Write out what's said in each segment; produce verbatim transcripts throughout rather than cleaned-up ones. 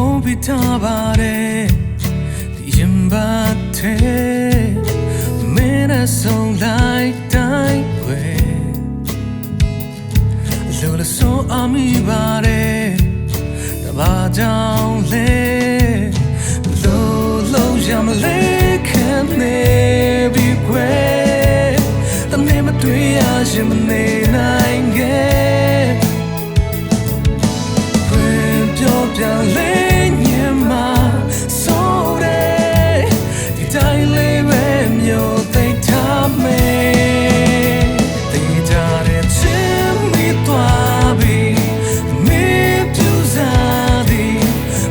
Hpyi ta ba de, ဒီရင်ဘတ်ထဲ မင်းနဲ့ဆုံလိုက်တိုင်းဝဲ အလိုလိုဆုံးအမိပါတယ်။ ဒါဘာကြောင့်လဲ။ ဘယ်လိုလုပ်ရမလဲ ခက်နေပြီကွယ်။ တနေ့မတွေ့ရရင်မနေနိုင်ရဲ့။ ခွင့်ပြောပြလေညီမ ဆိုးတယ်။ ဒီတိုင်းလေးပဲ မျိုးသိမ်းထားမယ်။ သေချာတဲ့ချစ်မိသွားပြီ။ မင်းပြုစားသည်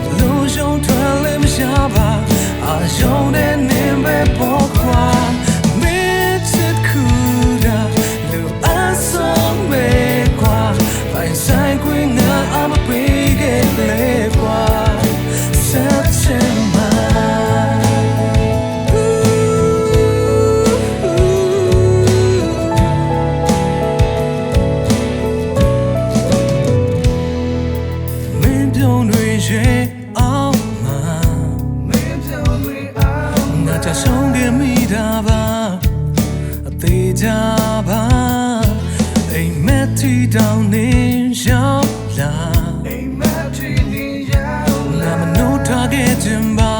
ဘယ်လိုရုံထွက်လဲမရပါ။ အာရုံနဲ့နင်းပဲပေါ်ခွာ။ မင်းချစ်ခုတာ လိုအပ်ဆုံးပဲကွာ။ ပိုင်ဆိုင်ခွင့်ငါအားမပေးခဲ့လေကွာ။ ဆက်ချင်မှာ။ မင်းပြုံးတွေရဲ့အောက်မှာ မင်းပြုံးတွေအောက်မှာ ငါကြာဆုံးခဲ့မိတာပါ။ အသေးချာပါ။ အိမ်မက်ထီတောင်နေရောက်လာ။ အိမ်မက်ထီနေရောက်လာ။ ငါမနှောထားခဲ့ခြင်းပါ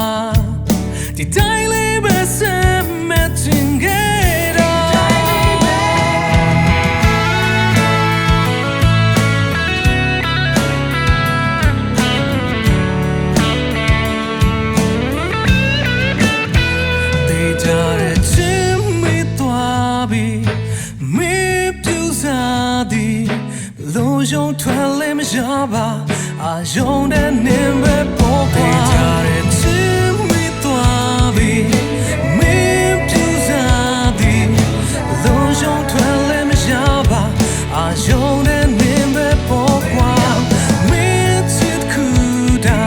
။ ဒီတိုင်းလေးပဲဆက်မချင်ခဲ့တာ။ သေချာတဲ့ချစ်မိသွားပြီ။ မင်းပြုစားသည် ဘယ်လိုရုံထွက်လဲမရပါ။ အာရုံနဲ့နင်းပဲပေါ်ခွာ။ သေချာတဲ့ချစ်မိသွားပြီ။ မင်းပြုစားသည် ဘယ်လိုရုံထွက်လဲမရပါ။ အာရုံနဲ့နင်းပဲပေါ်ခွာ။ မင်းချစ်ခုတာ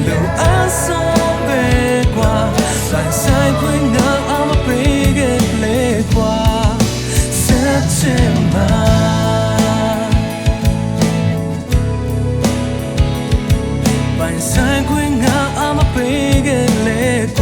လိုအပ်ဆုံးပဲကွာ။ ပိုင်ဆိုင်ခွင့်ငါအားမပေးခဲ့လေကွာ။ ဆက်ချင်မှာ။ ပိုင်ဆိုင်ခွင့်ငါအားမပေးခဲ့လေကွာ။